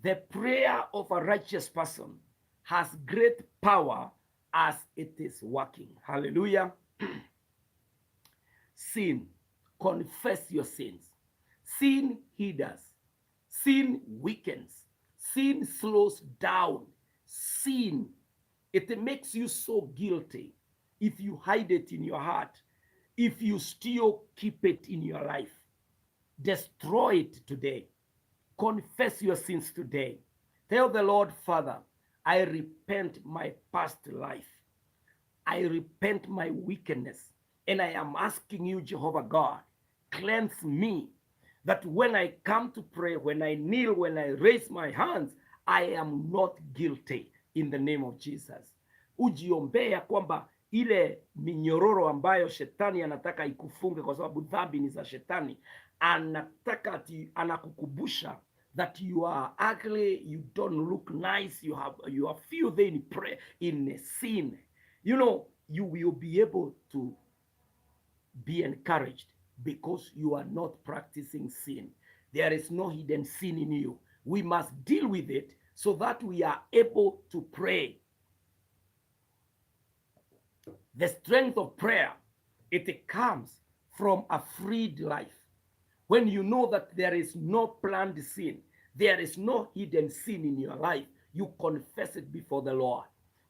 The prayer of a righteous person has great power as it is working. Hallelujah. Sin. Confess your sins. Sin hinders. Sin weakens. Sin slows down. Sin, it makes you so guilty if you hide it in your heart, if you still keep it in your life. Destroy it today. Confess your sins today. Tell the Lord, Father, I repent my past life. I repent my wickedness. And I am asking you, Jehovah God, cleanse me, that when I come to pray, when I kneel, when I raise my hands, I am not guilty in the name of Jesus. Ujiombea kwamba ile minyororo ambayo shetani anataka ikufunge kwa sababu dhambi ni za shetani, anataka anakukubusha that you are ugly, you don't look nice, you are filthy in sin. You know, you will be able to be encouraged because you are not practicing sin. There is no hidden sin in you. We must deal with it so that we are able to pray. The strength of prayer, it comes from a freed life. When you know that there is no planned sin, there is no hidden sin in your life, you confess it before the Lord.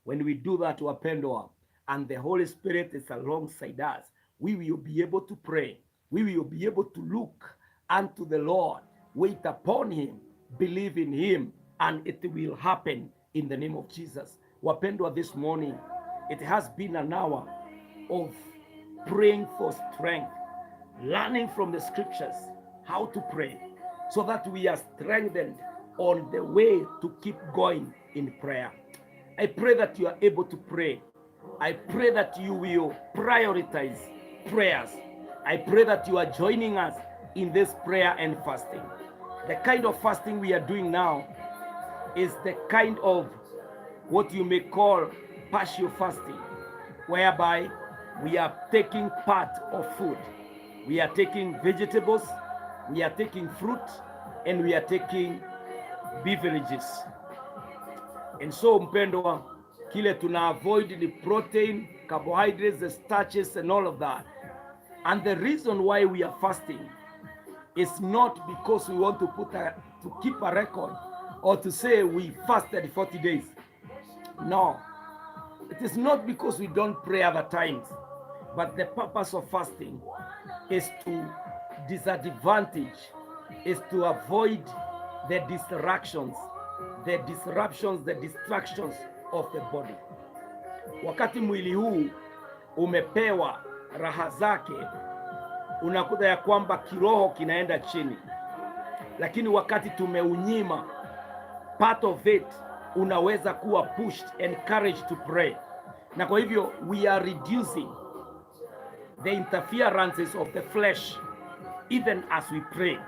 When we do that, wapendwa, and the Holy Spirit is alongside us, we will be able to pray. We will be able to look unto the Lord, wait upon him, believe in him, and it will happen in the name of Jesus. Wapendwa, this morning, it has been an hour of praying for strength, learning from the scriptures how to pray, so that we are strengthened on the way to keep going in prayer. I pray that you are able to pray. I pray that you will prioritize prayers. I pray that you are joining us in this prayer and fasting. The kind of fasting we are doing now is the kind of what you may call partial fasting, whereby we are taking part of food. We are taking vegetables, we are taking fruit, and we are taking beverages. And so, mpendwa, kile tuna avoid the protein, carbohydrates, the starches, and all of that. And the reason why we are fasting is not because we want to keep a record or to say we fasted 40 days. No, it is not because we don't pray other times, but the purpose of fasting is to disadvantage, is to avoid the distractions, the distractions of the body. Wakati mwili huu umepewa raha zake, unakuta ya kwamba kiroho kinaenda chini, lakini wakati tumeunyima part of it, unaweza kuwa pushed, encouraged to pray. Na kwa hivyo we are reducing the interferences of the flesh even as we pray.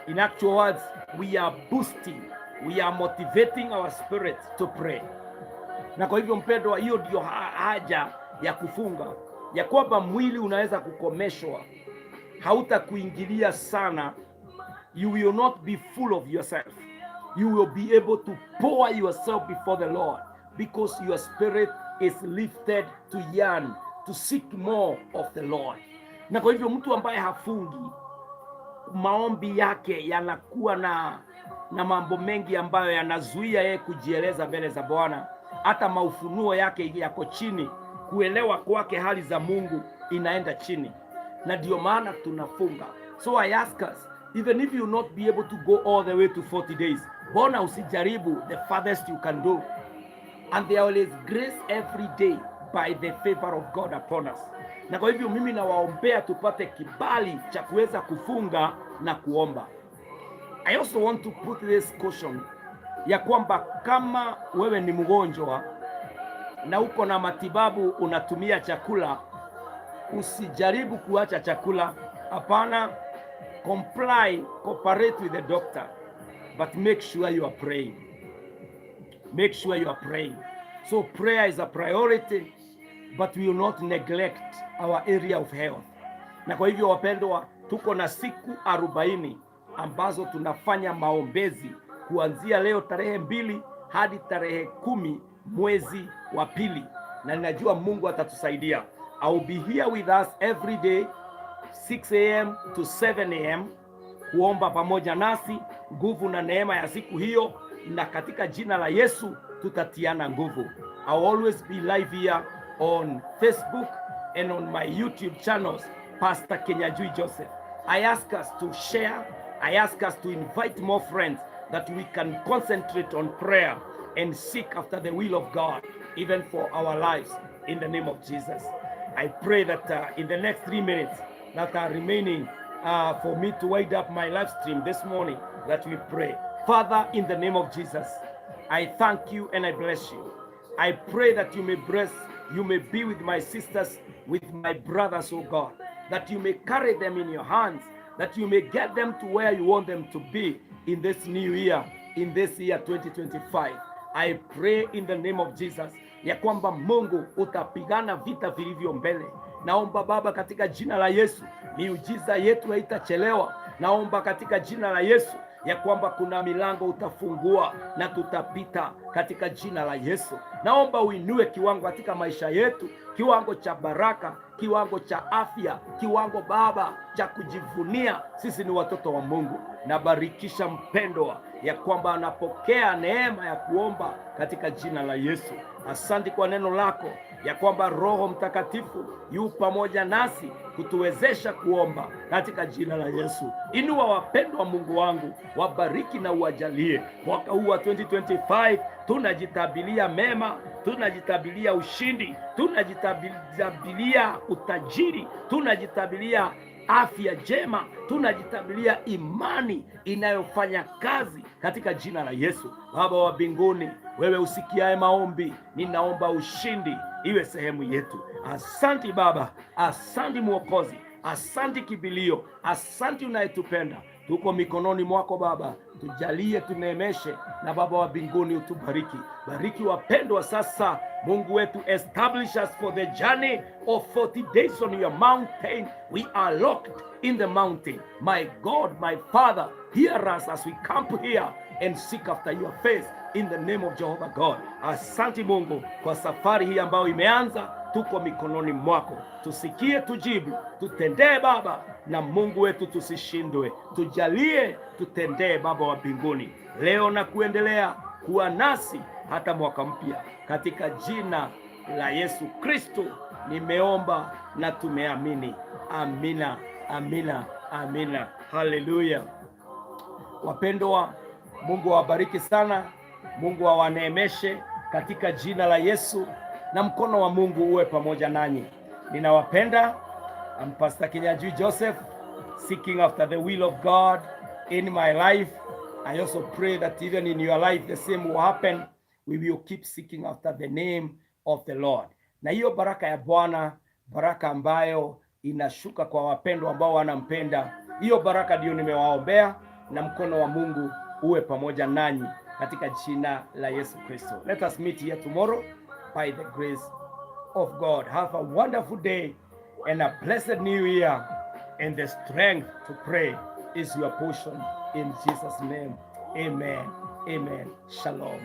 In actual words, we are boosting, we are motivating our spirit to pray. Na kwa hivyo mpendwa, hiyo ndio haja ya kufunga, ya kwamba mwili unaweza kukomeshwa, hautakuingilia sana. You will not be full of yourself. You will be able to pour yourself before the Lord because your spirit is lifted to yearn, to seek more of the Lord. Na kwa hivyo mtu ambaye hafungi, maombi yake yanakuwa na mambo mengi ambayo yanazuia yeye kujieleza mbele za Bwana. Hata maufunuo yake yako chini, kuelewa kwake hali za Mungu inaenda chini. Na ndio maana tunafunga. So I ask us, even if you not be able to go all the way to 40 days, bona usijaribu the farthest you can do. And there is grace every day by the favor of God upon us. na kwa hivyo mimi nawaombea tupate kibali cha kuweza kufunga na kuomba. I also want to put this caution ya kwamba kama wewe ni mgonjwa na uko na matibabu, unatumia chakula, usijaribu kuacha chakula. Hapana, cooperate with the doctor, but make sure you are praying. Make sure you are praying. So prayer is a priority, but we will not neglect our area of health. Na kwa hivyo wapendwa, tuko na siku 40 ambazo tunafanya maombezi kuanzia leo tarehe 2 hadi tarehe 10 mwezi wa pili, na ninajua Mungu atatusaidia. I will be here with us every day 6 a.m. to 7 a.m. kuomba pamoja nasi, nguvu na neema ya siku hiyo, na katika jina la Yesu tutatiana nguvu. I will always be live here on Facebook and on my YouTube channels, Pastor Kinyanjui Joseph. I ask us to share, I ask us to invite more friends that we can concentrate on prayer and seek after the will of God, even for our lives, in the name of Jesus. I pray that in the next 3 minutes that are remaining for me to wind up my live stream this morning, that we pray. Father, in the name of Jesus, I thank you and I bless you. I pray that you may be with my sisters, with my brothers, oh God, that you may carry them in your hands, that you may get them to where you want them to be in this new year, in this year 2025. I pray in the name of Jesus ya kwamba Mungu utapigana vita vilivyo mbele. Naomba Baba katika jina la Yesu, miujiza yetu haitachelewa. Naomba katika jina la Yesu ya kwamba kuna milango utafungua na tutapita katika jina la Yesu. Naomba uinue kiwango katika maisha yetu, kiwango cha baraka, kiwango cha afya, kiwango Baba cha kujivunia sisi ni watoto wa Mungu. Nabarikisha mpendwa ya kwamba anapokea neema ya kuomba katika jina la Yesu. Asante kwa neno lako ya kwamba Roho Mtakatifu yu pamoja nasi kutuwezesha kuomba katika jina la Yesu. Inua wapendwa Mungu wangu, wabariki na uwajalie. Mwaka huu wa 2025 tunajitabilia mema, tunajitabilia ushindi, tunajitabilia utajiri, tunajitabilia afya njema, tunajitabilia imani inayofanya kazi katika jina la Yesu. Baba wa mbinguni, wewe usikiaye maombi, ninaomba ushindi iwe sehemu yetu. Asante Baba, asante Mwokozi, asante kibilio, asante unayetupenda. Tuko mikononi mwako Baba, tujalie, tuneemeshe, na Baba wa mbinguni utubariki. Bariki wapendwa sasa, Mungu wetu, establish us for the journey of 40 days on your mountain. We are locked in the mountain. My God, my Father, hear us as we camp here and seek after your face in the name of Jehovah God. Asante Mungu kwa safari hii ambayo imeanza, tuko mikononi mwako. Tusikie, tujibu, tutendee Baba, na Mungu wetu tusishindwe. Tujalie, tutendee Baba wa mbinguni leo na kuendelea kuwa nasi hata mwaka mpya, katika jina la Yesu Kristo nimeomba na tumeamini. Amina, amina, amina. Haleluya. Wapendwa, Mungu awabariki sana, Mungu awaneemeshe katika jina la Yesu, na mkono wa Mungu uwe pamoja nanyi. Ninawapenda. I'm Pastor Kinyanjui Joseph, seeking after the will of God in my life. I also pray that even in your life the same will happen. We will keep seeking after the name of the Lord. Na hiyo baraka ya Bwana, baraka ambayo inashuka kwa wapendwa ambao wanampenda, hiyo baraka ndio nimewaombea, na mkono wa Mungu uwe pamoja nanyi katika jina la Yesu Kristo. Let us meet here tomorrow by the grace of God. Have a wonderful day and a blessed new year, and the strength to pray is your portion in Jesus' name. Amen. Amen. Shalom.